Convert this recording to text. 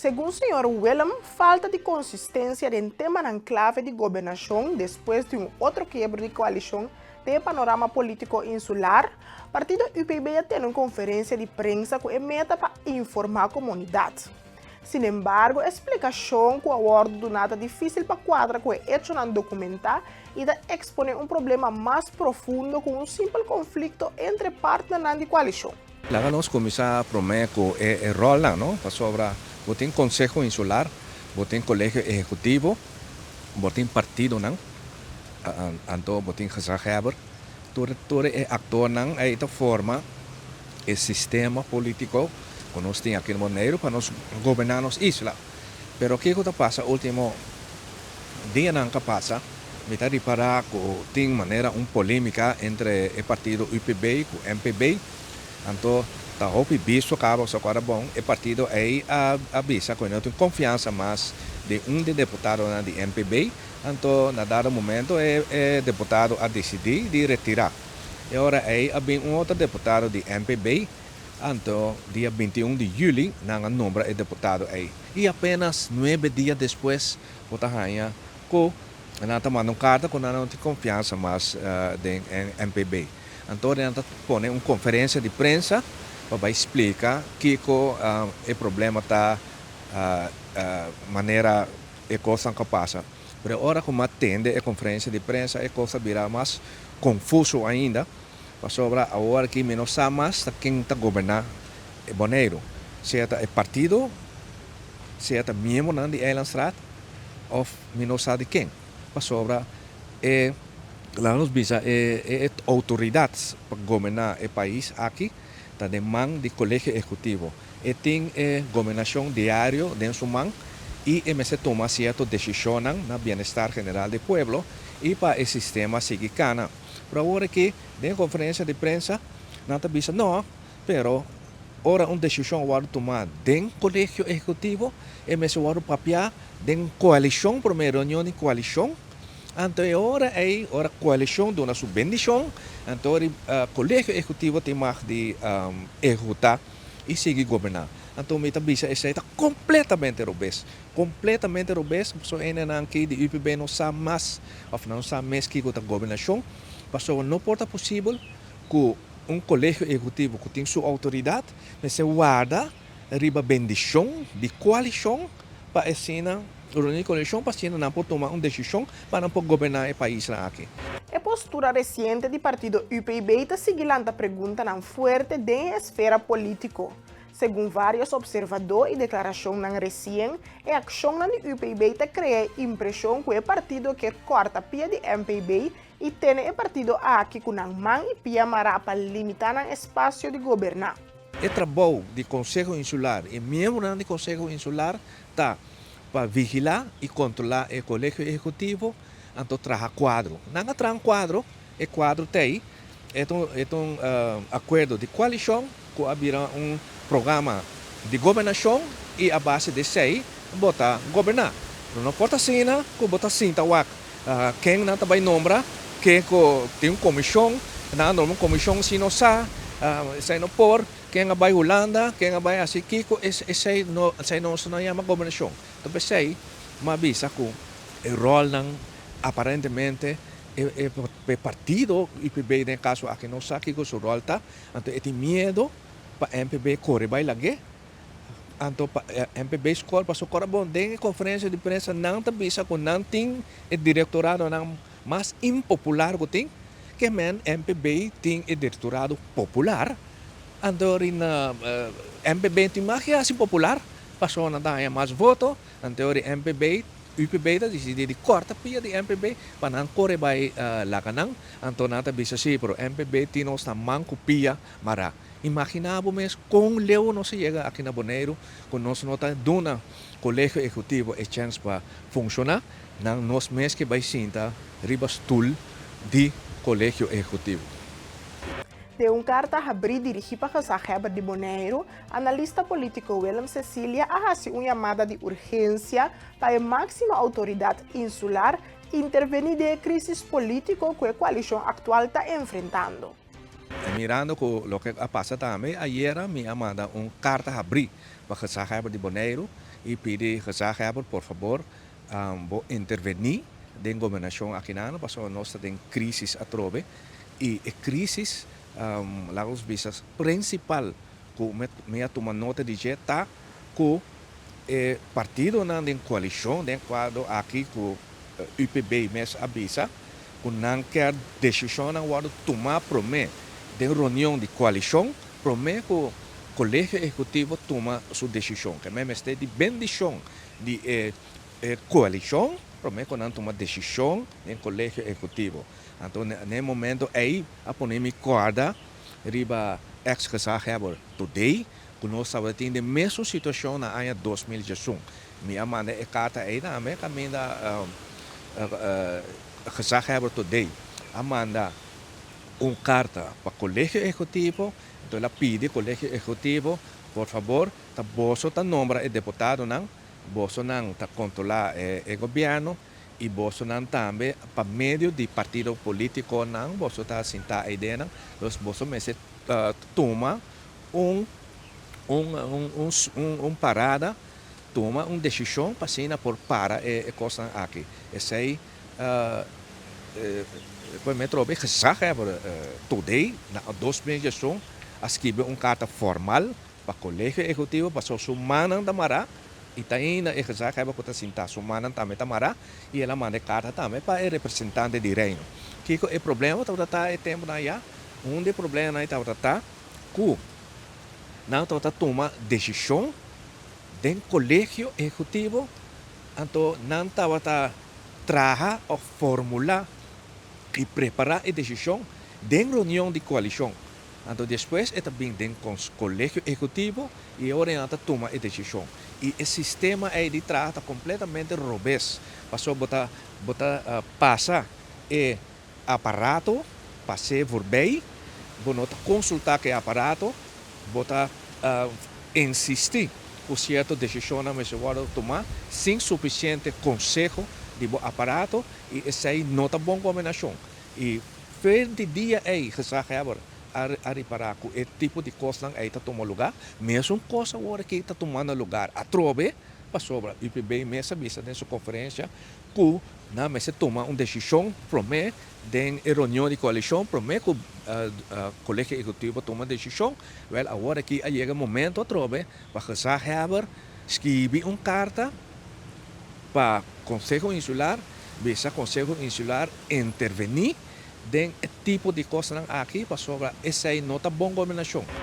Segun señor Willem, falta di konsistensia den temanan klave di gobernashon despues di un otro kiebro di koalishon den e panorama polítiko insular, partido UPB a tene un konferensia di prensa ku e meta pa informá komunidat. Sinembargo, e splikashon ku a wòrdu duná ta difísil pa kuadra ku e echonan dokumentá i ta eksponé un problema mas profundo ku un simpel konflikto entre partnernan di koalishon. Laga nos kuminsá promé ku e ròlnan, no? Pasobra bo tin Konseho Insular, bo tin Kolegio Ehekutivo, bo tin partidonan, anto bo tin gezaghebber. Tur tur e aktornan ei ta forma e sistema polítiko ku nos tin aki na Boneiru pa nos goberná nos isla. Pero kiko ta pasa último dianan ka pasa, mi ta ripará ku tin manera un polémika entre e partido UPB ku MPB. Anto ta hopi bisto kaba so ku ora bon e partido ei a a bisa ku e no tin konfiansa mas den un di deputadonan di MPB. Anto na dado momento e e deputado a disidí di retirá. E ora ei a bin un otro deputado di MPB. Anto dia 21 di yüli nan a nombra e deputado ei. I apenas 9 dia despues bo ta haña ku nan ta manda un karta ku nan no tin konfiansa mas den MPB. Anto nan ta pone un konferensia di prensa pa bai splika kiko e problema ta, manera e kosnan ku a pasa. Pero ora ku mi a tende e konferensia di prensa, e kos a bira mas konfuso ainda, pasobra awor aki mi no sa mas ta ken ta goberná Boneiru, sea ta e partido, sea ta miembronan di Eilandsraad òf mi no sa di ken, pasobra e laga nos bisa e outoridat pa goberná e pais aki ta den man di Kolegio Ehekutivo. E tin e gobernashon diario den su man i e mester tuma sierto desishonnan na bienestar general di pueblo i pa e sistema sigui kana. Pero awor aki den e konferensia di prensa nan ta bisa no, pero ora un desishon wòrdu tumá den Kolegio Ehekutivo e mester wòrdu papiá den koalishon, promé reunion di koalishon. Anto e ora ei, ora koalishon duna su bendishon, anto ora Kolegio Ehekutivo tin mag di ehekutá i sigui goberná. Anto mi ta bisa esei ta kompletamente robes, kompletamente robes, pasobra hendenan aki di UPB no sa mas òf nan no sa mes kiko ta gobernashon, pasobra no por ta posibel ku un Kolegio Ehekutivo ku tin su outoridat mester warda riba bendishon di koalishon pa asina reuní koalishon pa asina nan por tuma un desishon pa nan por goberná e paisnan aki. E postura resiente di partido UPB ta sigui lanta preguntanan fuerte den e esfera polítiko. Segun vários opservadó i deklarashonnan resien, e akshonnan di UPB ta krea e impreshon ku e partido kier kòrta pia di MPB i tene e partido aki ku nan man i pia mará pa limitá nan espasio di goberná. E trabou di Konseho Insular i miembronan di Konseho Insular ta pa vigilá i kontrolá e Kolegio Ehekutivo, anto traha kuadro. Nan a traha un kuadro, e kuadro ta ei, e ta e ta un akuerdo di koalishon ku a bira un programa di gobernashon i a base di esei bo ta goberná. Pero no por ta asina ku bo ta sinta wak ken nan ta bai nombra, ken ku tin un komishon, nan a nombra un komishon si no sa, esei no por, ken a bai Hulanda, ken a bai hasi kiko, esei no esei nos no yama gobernashon. Enton p'esei mi a bisa ku e ròlnan aparentemente e e partido UPB den e kaso aki no sa kiko su ròl ta, anto e tin miedo pa MPB kore bai lag'é, anto pa MPB skor pasobra ora bon den e konferensia di prensa nan ta bisa ku nan tin e direktoradonan mas impopular ku tin, ke men MPB tin e direktorado popular, anto rina MPB tin mas ke hasi popular pasobra nan ta haña mas voto, anto ora MPB UPB ta disidí di kòrta pia di MPB pa nan kore bai laga nan, anto nan ta bisa si pero MPB tin nos na man ku pia mará. Imaginá bo mes kon leu nos a yega aki na Boneiru ku nos no ta duna Kolegio Ehekutivo e chèns pa funshoná, nan nos mes ke bai sinta riba stul di Kolegio Ehekutivo. Den un karta habrí dirigí pa gezaghebber di Boneiru, analista polítiko Willem Cecilia a hasi un yamada di urgensia pa e máksimo outoridat insular intervení den e krísis polítiko ku e koalishon aktual ta enfrentando. Mirando ku loke a pasa tambe, ayera mi a manda un karta habrí pa gezaghebber di Boneiru. I pidi gezaghebber, por fabor, bo intervení den gobernashon akinan, pasobra nos ta den krísis atrobe i e krísis, laga nos bisa, prinsipal ku mi a tuma nota di dje ta ku e partidonan den koalishon den kuadro aki ku UPB mes a bisa ku nan kier desishonnan wòrdu tumá promé den reunion di koalishon promé ku Kolegio Ehekutivo tuma su desishon. Ke men mester di bendishon di e koalishon promé ku nan tuma desishon den Kolegio Ehekutivo. Anto na e momento ei a pone mi kòrda riba eks gezaghebber Todey ku nos tabatin den mesun situashon na aña 2011. Mi a manda e karta ei tambe kaminda gezaghebber Todey a manda un karta pa Kolegio Ehekutivo. Anto el a pidi Kolegio Ehekutivo, por fabor, ta boso ta nombra e deputadonan, bosonan ta kontrolá e gobièrnu i bosonan tambe pa medio di partido polítikonan boso ta sintá e ideanan, dus boso mester tuma un un un parada, tuma un desishon pa asina por para e kosnan aki. Esei Pues mi a trobe gezaghebber Todey na 2011 a skibi un karta formal pa Kolegio Ehekutivo pasobra su mannan ta mará i ta ainda e gezaghebber ku ta sintá su mannan tambe ta mará i el a manda e karta tambe pa e representante di Reino. Kiko e problema tabata ta e tempunan ayá? Un di e problemanan tabata ta ku nan tabata tuma desishon den Kolegio Ehekutivo anto nan tabata traha òf formulá i prepará e desishon den reunion di koalishon. Anto despues e ta bin den Kolegio Ehekutivo i e ora nan ta tuma e desishon. I e sistema ei di traha ta kompletamente robes, pasobra bo ta bo ta pasa e aparato pas'é voorbij, bo no ta konsultá ku e aparato, bo ta insistí ku sierto desishonnan mester wòrdu tumá sin sufisiente konseho di bo aparato i esei no ta bon kombinashon. I fer di dia ei gezaghebber a ripará ku e tipo di kosnan ei ta tuma lugá. Mesun kos awor aki ta tumando lugar atrobe pasobra UPB mes a bisa den su konferensia ku nan mester tuma un desishon promé den e reunion di koalishon promé ku Kolegio Ehekutivo tuma desishon. Wèl awor aki a yega momento atrobe pa gezaghebber skibi un karta pa Konseho Insular bisa Konseho Insular intervení den e tipo di kosnan aki pasobra esei no ta bon gobernashon.